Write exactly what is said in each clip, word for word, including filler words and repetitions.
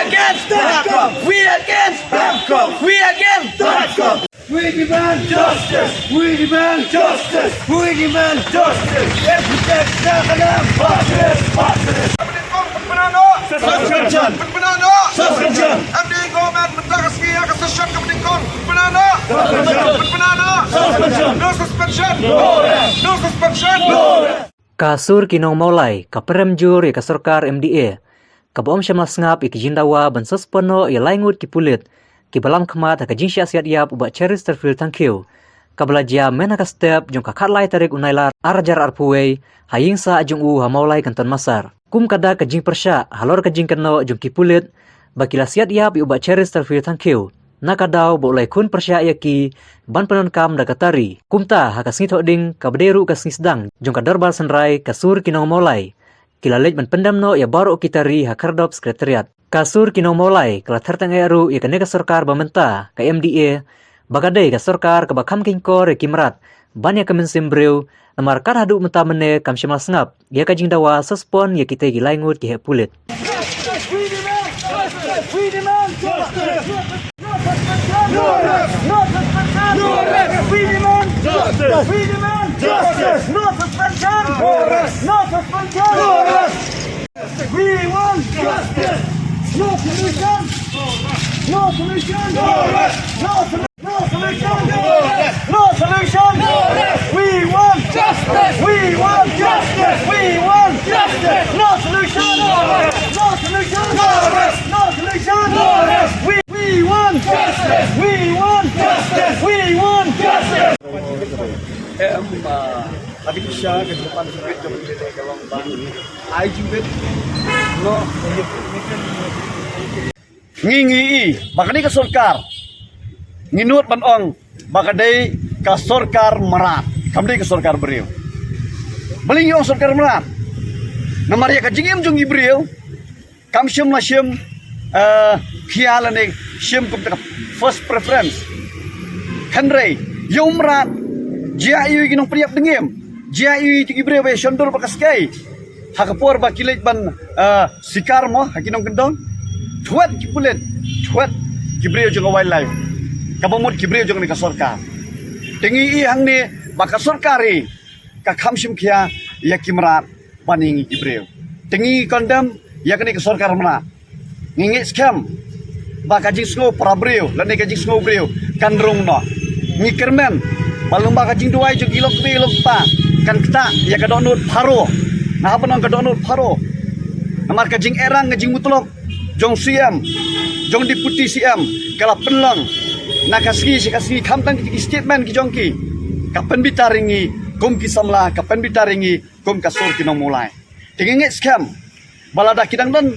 Against dot com. We against dot com. We against dot com. We demand justice. We demand justice. We demand justice. Every day, knock it out. Justice, justice. Suspension. Suspension. Suspension. M D A government mynta ka sngi ïa ka session ka pyndonkam. Pynbna noh. Pynbna noh. No suspension. No suspension. Ka sur ki nong Mawlai ka pynrem jur ïa ka sorkar M D A kaba ym shym la sngap ïa ki jingdawa ban suspend noh ïa lai ngut ki pulit kiba lam khmat ha ka jingshah siat ïap u Bah Cheristerfield Thangkhiew, kaba la jia mynha ka step jong ka khatlai tarik u Nailar ar hajar arphew wei ha ïing sah jong u ha Mawlai Kanton Massar. Kum ka dak ka jingpyrshah halor ka jingkynnoh jong ki pulit ba ki la siat ïap ïa u Bah Cheristerfield Thangkhiew na ka daw ba u la ïakhun pyrshah ïa ki ban pyndonkam da ka tari. Kumta ha ka sngi Thohdieng kaba dei ruh ka sngi sdang jong ka Dorbar Synrai ka sur ki nong Mawlai ki la leit ban pyndem noh ïa baroh ki tari ha Khyrdop Secretariat. Ka sur ki nong Mawlai ka la ther tang eh ruh ïa kane ka sorkar ba mynta ka M D A ba ka dei ka sorkar kaba kham kynkoh ïa ki mrad ban ïa ka mynsiem briew, namar kat haduh mynta mynne kam shym la sngap ïa ka jingdawa suspend ïa kitei ki lai ngut ki heh pulit. We want justice. No solution. No solution. No solution. No solution. No solution. No rest. We want justice. We want justice. We want justice. No solution. No rest. No solution. No rest. No solution. No rest. We, we want justice. We want justice. We want justice. Em, ah, ka dei ka sha ka depan sukit ka bendera ka long ban ai jingkit. No. Ngi ngi i ba ka dei ka sorkar, ngi nud ban ong ba ka dei ka sorkar mrad, kam dei ka sorkar briew. Balei ngi ong sorkar mrad? Namar ïa ka jingim jong ngi briew kam shym la shim, eh, khia lane shim kum ka first preference. Hynrei ïa u mrad, jia ïa ki nongpynïap dngiem, jia ïa ki briew ba shon dur ba ka skai. Ha ka por ba ki leit ban, eh, sikar mo ha ki nongkyndong, thwet ki pulit, thwet ki briew jong ka wildlife, kaba mut ki briew jong kane ka sorkar. Te ngi i hangne ba ka sorkar i ka kham shim khia ïa ki mrad ban ïa ngi ki briew. Te ngi condemn ïa kane ka sorkar mrad. Ngi ngeit skhem ba ka jingsngew para briew lane ka jingsngew briew kan rung noh. Ngi kyrmen ba lyngba ka jingduwai jong ki lok kmie lok kpa kan ktah ïa ka dohnud Pharo. Nga hap ban ong ka dohnud Pharo. Namar ka jingerang ka jingmutlop jong C M, jong Deputy C M ka la pynlong na ka sngi sha ka sngi, khamtam ki statement ki jong ki ka pynbitar ïa ngi kum ki samla, ka pynbitar ïa ngi kum ka sur ki nong Mawlai. Te ngi ngeit skhem ba lada ki dang don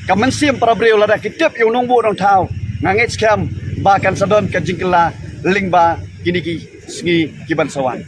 ka mynsiem para briew, lada ki tip ïa u nongbuh nongthaw, nga ngeit skhem ba kan sa don ka jingkylla lyngba kine ki sngi ki ban sa wan.